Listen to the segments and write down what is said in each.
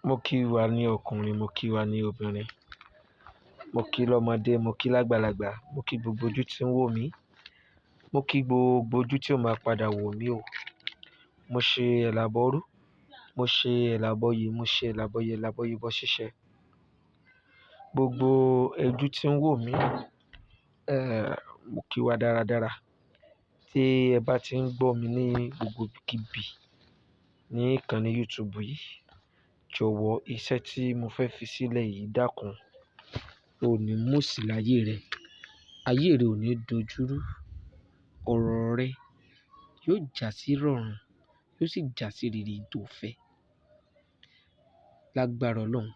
Mo kí wa ní ọkùnrin, mo kí wa ní obìnrin, mo kí lọ́mọdé, mo kí lágbàlagbà, mo kí gbogbo ojú tí ń wò mí, mo kí gbogbo ojú tí ó máa padà wò mí o. Mo ṣe ẹ̀làbọ̀rú, mo ṣe ẹ̀làbọ̀yè, mo ṣe ẹ̀làbọ̀yè, ẹ̀làbọ̀yè bọ́ ṣiṣẹ́. Gbogbo ojú tí ń wò mí, mo kí wa dáradára. Tí ẹ bá ti ń gbọ́ mi ní gbogbo ibikíbi ní ìkànnì YouTube yìí, jọ̀wọ́ iṣẹ́ tí mo fẹ́ fi sílẹ̀ yìí dákun, ò ní mú sí láyé rẹ. Ayé rẹ ò ní dojúrú. Ọ̀rọ̀ rẹ yóò jásí rọrùn, yóò sì jásí rere tó fẹ́. Lágbára Ọlọ́run,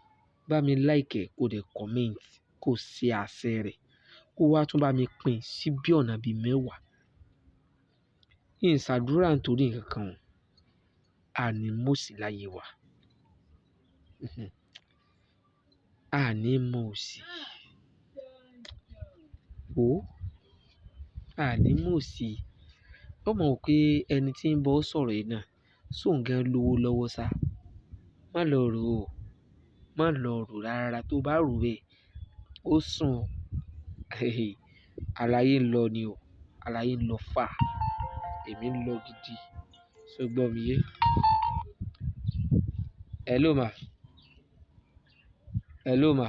bá mi like ẹ, kó dẹ̀ comment, kó ṣe àṣẹ rẹ̀, kó wá tún bá mi pín sí bí ọ̀nà bí mẹ́wàá. N ṣàdúrà nítorí nǹkan kan o, a ní mú sí láyé wa. A ní mú òsì. Ó, a ní mú òsì. Ó mọ̀ pé ẹni tí ń bọ́ sọ̀rọ̀ yìí náà, sóun gan lówó lọ́wọ́ sá. Má lọ rò ó. Má lọ rò rárá. Tó bá rò bẹ́ẹ̀, ó sùn o. Aláyé ń lọ ni o. Aláyé ń lọ fà. Èmi ń lọ gidi. Ṣé o gbọ́ mi yé? Hello ma. Hello ma.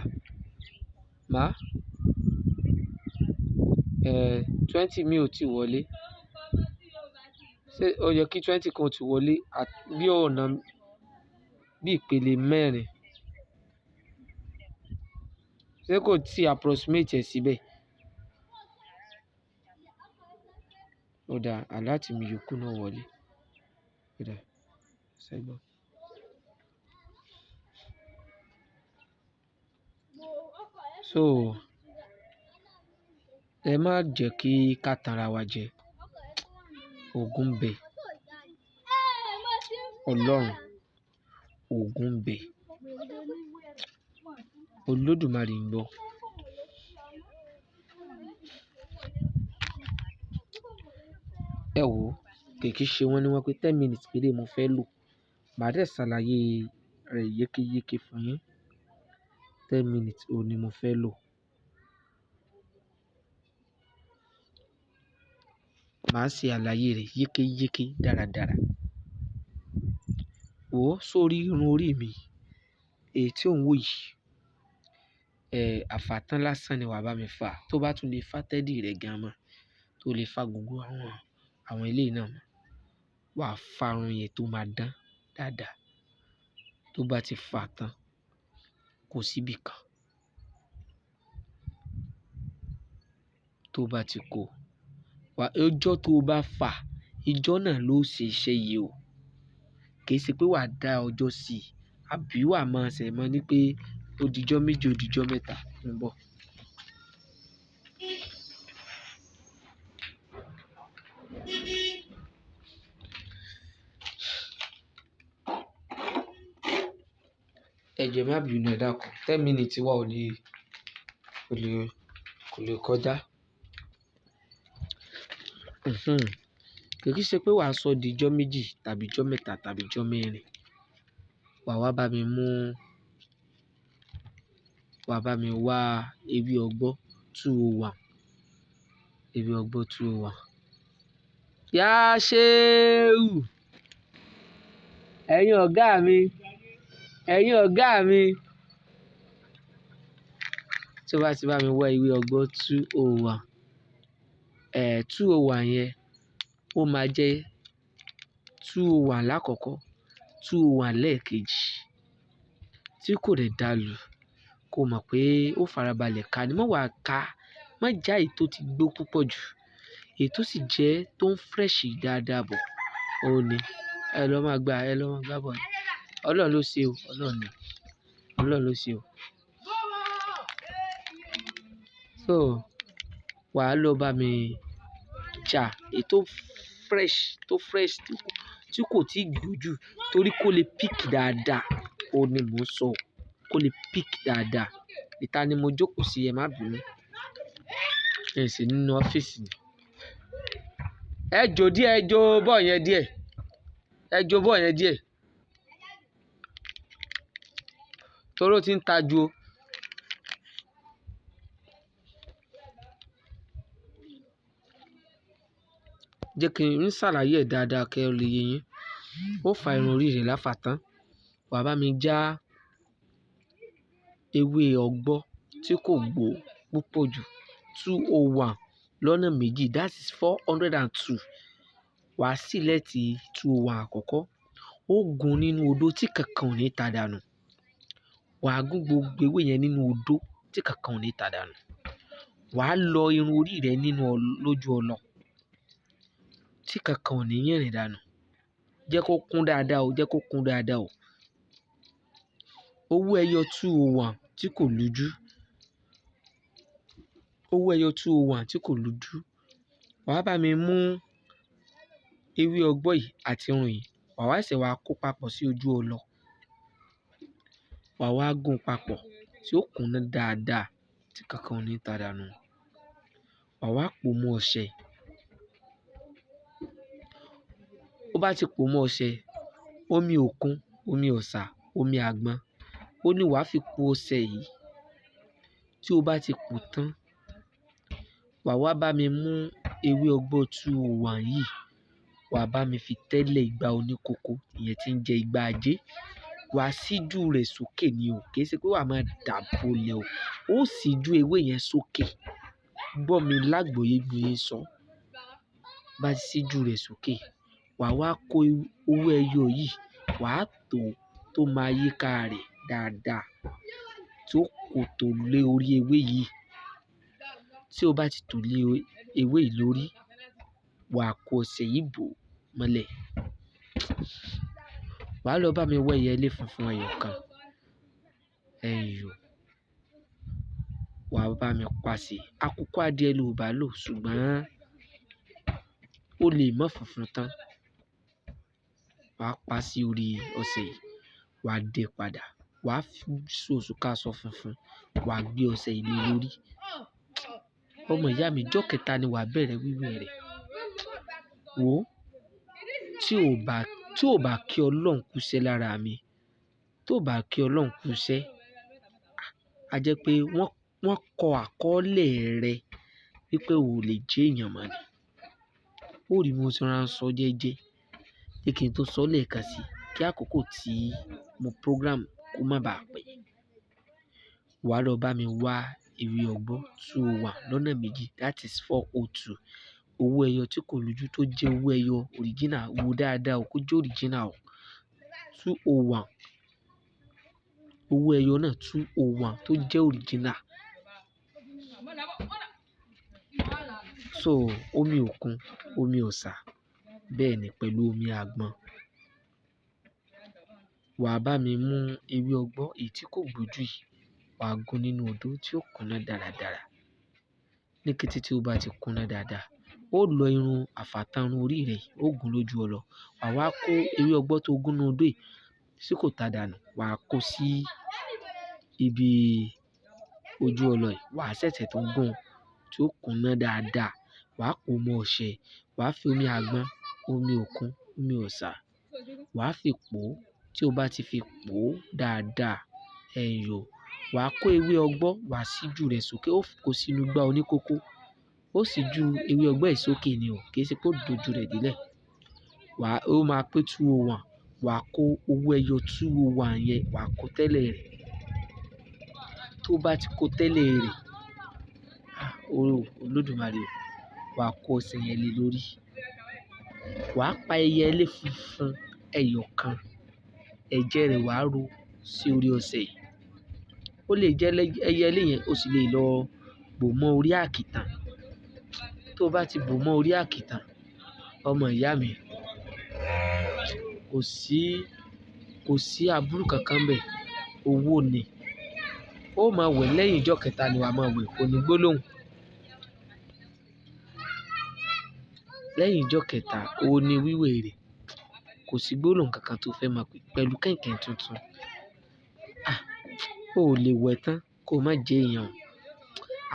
Ma? 20 mi ò tí wọlé. Ṣé ó yẹ kí 20 kan ti wọlé bí ọ̀nà bí ìpele mẹ́rin? Ṣé kò tí approximate ẹ síbẹ̀? Ó dáa, alert mi yòókù náà wọlé. Ó dáa, ṣé gbọ́? So, ẹ má jẹ́ kí ká tanra wa jẹ. Ògún ń bẹ. Ọlọ́run, Ògún ń bẹ. Olódùmarè ń gbọ́. Ẹ wò ó, kì í ṣe wọ́n ní wọ́n pé 10 minutes péré mo fẹ́ lò. Màá dẹ̀ ṣàlàyé rẹ̀ yékéyéké fún yín. 10 minutes òun ní mo fẹ́ lò. Màá ṣe àlàyé rẹ̀ yékéyéké dáradára. Wò ó, sórí irun orí mi, èyí tí ò ń wò yìí, àfàtán lásán ni wà bá mi fà. Tó bá tún lè fà tẹ́dì rẹ̀ gan mọ́, tó lè fà gbogbo àwọn eléyìí náà mọ́, wà á fà irun yẹn tó máa dán dáadáa. Tó bá ti fà tán, kò síbi kan. Tó bá ti kó, wà, ọjọ́ tó bá fà, ijọ́ náà ló ṣe iṣẹ́ yìí o. Kì í ṣe pé wà á dá ọjọ́ sí, àbí wà á máa ṣẹ̀ mọ́ ní pé ó di ọjọ́ méje, ó di ọjọ́ mẹ́ta ń bọ̀. Ẹ jọ̀ọ́ ẹ má bínú, ẹ dákun. 10 minutes wa ò lè, kò lè, kò lè kọjá. Kì í ṣe pé wà á sọ di ọjọ́ méjì tàbí ọjọ́ mẹ́ta tàbí ọjọ́ mẹ́rin. Wà wá bá mi mú, wà bá mi wá ewé ọgbọ́ 201. Ewé ọgbọ́ 201. Yá ṣéwù. Ẹ̀yin ọ̀gá mi. Ẹ̀yin ọ̀gá mi. Tí o bá ti bá mi wá ewé ọgbọ́ 201, 201 yẹn, ó máa jẹ́ 201 lákọ̀ọ̀kọ́, 201 lẹ́ẹ̀kejì. Tí kò dẹ̀ dàlù, kó mọ̀ pé ó farabalẹ̀ ká ni. Má wà ká, má já èyí tó ti gbó púpọ̀ jù. Èyí tó sì jẹ́ tó ń fresh dáadáa bọ̀, ó ní. Ẹ lọ máa gbá, ẹ lọ máa gbá bọ̀. Ọlọ́run ló ṣe o, Ọlọ́run ni. Ọlọ́run ló ṣe o. So, wà á lọ bá mi já èyí tó fresh, tó fresh tí kò tíì gbó jù torí kó lè pick dáadáa. Ó ní mò ń sọ, kó lè pick dáadáa. Ìta ni mo jókòó sí, ẹ má bínú. Ẹ sì nínú ọ́fíìsì mi. Ẹ jó díẹ̀, ẹ jó ball yẹn díẹ̀. Ẹ jó ball yẹn díẹ̀. Torí ó ti ń ta ju o. Jẹ́ kí n ṣàlàyé ẹ̀ dáadáa kí ó lè yé yín. Ó fa irun orí rẹ̀ láfà tán. Wà bá mi já ewé ọgbọ́ tí kò gbó púpọ̀ jù 201 lọ́nà méjì, that is 402. Wà á select 201 àkọ́kọ́. Ó gún nínú odó tí kankan ò ní ta dànù. Wà á gún gbogbo ewé yẹn nínú odó tí kankan ò ní ta dànù. Wà á lọ irun orí rẹ nínú lójú ọlọ tí kankan ò ní yìnrìn dànù. Jẹ́ kó kún dáadáa o, jẹ́ kó kún dáadáa o. Owó ẹyọ 201 tí kò lújú. Owó ẹyọ 201 tí kò lújú. Wà á bá mi mú ewé ọgbọ́ yìí àti irun yìí. Wà wá ṣẹ̀ wá kó papọ̀ sí ojú ọlọ. Wà wá gún papọ̀ tí ó kúnná dáadáa tí kankan ò ní ta dànù. Wà wá pò mọ́ ọṣẹ. Ó bá ti pò mọ́ ọṣẹ, omi òkun, omi ọ̀sà, omi àgbọn, ó ní wà á fi po ọṣẹ yìí. Tí o bá ti pò tán, wà wá bá mi mú ewé ọgbọ́ 201 yìí. Wà bá mi fi tẹ́lẹ̀ igbá oníkókó, ìyẹn tí ń jẹ́ igbá ajé. Wà á síjú rẹ̀ sókè ni o. Kì í ṣe pé wà á máa dàbò lẹ̀ o. Ó síjú ewé yẹn sókè. Gbọ́ mi lágbòye bí mo ṣe sọ. Bá ti síjú rẹ̀ sókè, wà wá kó owó ẹyọ yìí, wà á tò tó máa yíká rẹ̀ dáadáa tí ó kò tó lé orí ewé yìí. Tí o bá ti tò lé ewé yìí lórí, wà á kó ọṣẹ yìí bò mọ́lẹ̀. Wà á lọ bá mi wọ ẹyẹlé funfun ẹyọ kan. Ẹyọ. Wà á bá mi pa sí. Àkùkọ adìẹ ló bá lò, ṣùgbọ́n ó lè mọ́ funfun tán. Wà á pa sí orí ọṣẹ yìí. Wà á dè padà. Wà á so òṣùká aṣọ funfun. Wà á gbé ọṣẹ yìí lé lórí. Ọmọ ìyá mi, ọjọ́ kẹta ni wà á bẹ̀rẹ̀ wíwẹ̀ rẹ̀. Wò ó, tí ò bá kí Ọlọ́run kú iṣẹ́ lára mi, tó bá kí Ọlọ́run kú iṣẹ́, a jẹ́ pé wọ́n kọ àkọọ́lẹ̀ rẹ wípé o ò lè jẹ́ èèyàn mọ́ ni. Ó rí bí mo ṣe rọra ń sọ jẹ́ẹ́jẹ́. Jẹ́ kí n tó sọ lẹ́ẹ̀kan sí, kí àkókò tí mo program kó má bàá pẹ́. Wà á lọ bá mi wá ewé ọgbọ́ 201 lọ́nà méjì, that is 402. Owó ẹyọ tí kò lújú tó jẹ́ owó ẹyọ original, wo dáadáa o, kó jẹ́ original o. 201. Owó ẹyọ náà 201 tó jẹ́ original. So omi òkun, omi ọ̀sà, bẹ́ẹ̀ ni pẹ̀lú omi àgbọn. Wà á bá mi mú ewé ọgbọ́ èyí tí kò gbójú yìí, wà á gún nínú odó tí ó kúnná dáradára. Ní kété tí ó bá ti kúnná dáadáa, ó lọ irun àfàtàn irun orí rẹ̀, ó gún lójú ọlọ. Wà wá kó ewé ọgbọ́ tó gún nínú odó yìí tí kò ta dànù, wà á kó sí ibi ojú ọlọ yìí. Wà á ṣẹ̀ṣẹ̀ tó gún tí ó kúnná dáadáa. Wà á pò mọ́ ọṣẹ, wà á fi omi àgbọn, omi òkun, omi ọ̀sà, wà á fi pò ó. Tí o bá ti fi pò ó dáadáa, ẹyọ, wà á kó ewé ọgbọ́, wà á síjú rẹ̀ sókè, ó kó sínú igbá oníkókó. Ó síjú ewé ọgbọ́ yìí sókè ni o, kì í ṣe pé ó dojú rẹ̀ délẹ̀. Wà á, ó máa pé 201. Wà á kó owó ẹyọ 201 yẹn, wà á kó tẹ́lẹ̀ rẹ̀. Tó bá ti kó tẹ́lẹ̀ rẹ̀, ah, Olódùmarè o, wà á kó ọṣẹ yẹn lé lórí. Wà á pa ẹyẹlé funfun ẹyọ kan. Ẹ̀jẹ̀ rẹ̀ wà á ro sí orí ọṣẹ yìí. Ó lè jẹ́ ẹyẹlé yẹn, o sì lè lọ bò mọ́ orí àkìtàn. Tó bá ti bò mọ́ orí àkìtàn, ọmọ ìyá mi, kò sí, kò sí àbúrú kankan bẹ́ẹ̀. Owó ni. Ó máa wẹ̀ lẹ́yìn ọjọ́ kẹta ni wà á máa wẹ̀, kò ní gbólóhùn. Lẹ́yìn ọjọ́ kẹta, ó ní wíwẹ̀ rẹ̀. Kò sí gbólóhùn kankan tó fẹ́ máa pè pẹ̀lú kẹ̀ǹkẹ̀ tuntun. Ah, o ò lè wẹ̀ tán kó má jẹ́ èèyàn o.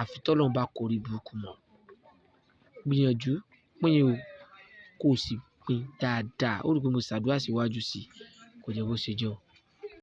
Àfi tí Ọlọ́run bá kórí burúkú mọ́. Gbìyànjú, pín o, kó sì pín dáadáa. Ó rí pé mo ṣàdúrà síwájú sí i. Kò jẹ́ bó ṣe jẹ́ o.